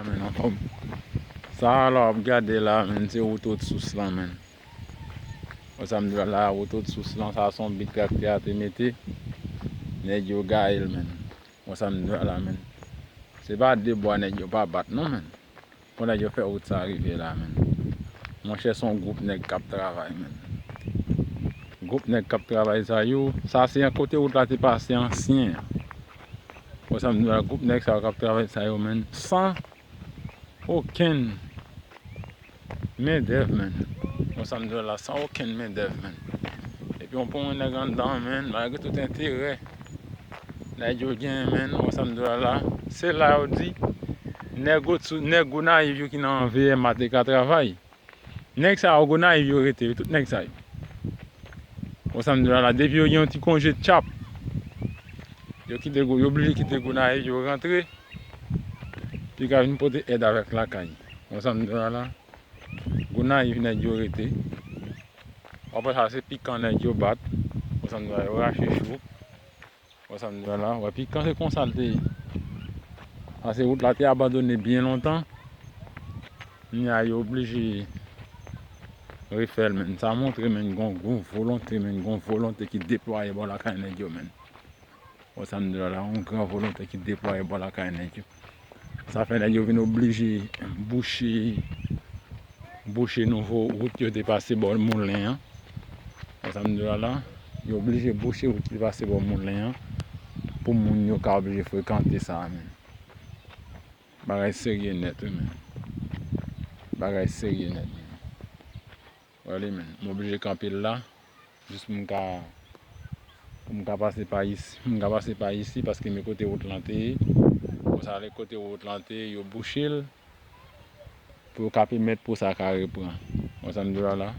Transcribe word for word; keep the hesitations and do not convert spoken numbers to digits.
Men anfòm. Sa a la w ap gade la, men se wout Otsous lan, men. Wè sa m di w la, wout Otsous lan, sa se yon bit traktè a te mete. Nèg yo gaye l, men. Wè sa m di w la, men. Se pa de bwa nèg yo pa bat, non, men. Pou nèg yo fè wout sa rive la, men. Monchè, se yon gwoup nèg k ap travay, men. Gwoup nèg k ap travay sa yo, sa se yon kote wout la te pase ansyen an. Wè sa m di w la, gwoup nèg sa yo k ap travay sa yo, men. San okenn mendèv, men. Wè sa m di w la, san okenn mendèv, men. Epi yon pon nèg anndan, men, malgre tout enterè nèg yo genyen, men, wè sa m di w la, se la yo di, nèg Otsous, nèg Gonayiv yo ki nan V M A te ka travay. Nèg sa yo, Gonayiv yo rete, wi, tout nèg sa yo. Wè sa m di w la, depi yo gen yon ti konje tchap, yo kite, yo blije kite Gonayiv, yo rantre, pi ka vin pote èd avèk lakay. Wè sa m di w la, Gonayiv nèg yo rete. Apre sa, se pikan nèg yo bat. Wè sa m di w la, yo rache chou. Wè sa m di w la, wè pikan se konsa l te ye. Pase wout la te abandone byen lontan. Kounye a yo oblije refè l, men. Sa montre, men, gon, gon volonte, men, gon volonte ki deplwaye bò lakay nèg yo, men. Wè sa m di w la, yon gran volonte ki deplwaye bò lakay nèg yo. Sa fè nèg yo vin oblije bouche, bouche nouvo wout yo te pase bò moulen an. Wè sa m di w la, yo oblije bouche wout ki pase bò moulen an pou moun yo ka oblije frekante sa a, men. Bagay serye nèt, wi, men. Bagay serye nèt, men. Wè li, men. M oblije kanpe l la. Jis pou m ka, pou m ka pase pa isi, pou m ka pase pa isi, paske men kote wout lan te ye. Konsa, lè kote wout lan te ye, yo bouche l pou yo ka pèmèt pou sa ka repran. Wè sa m di w la la.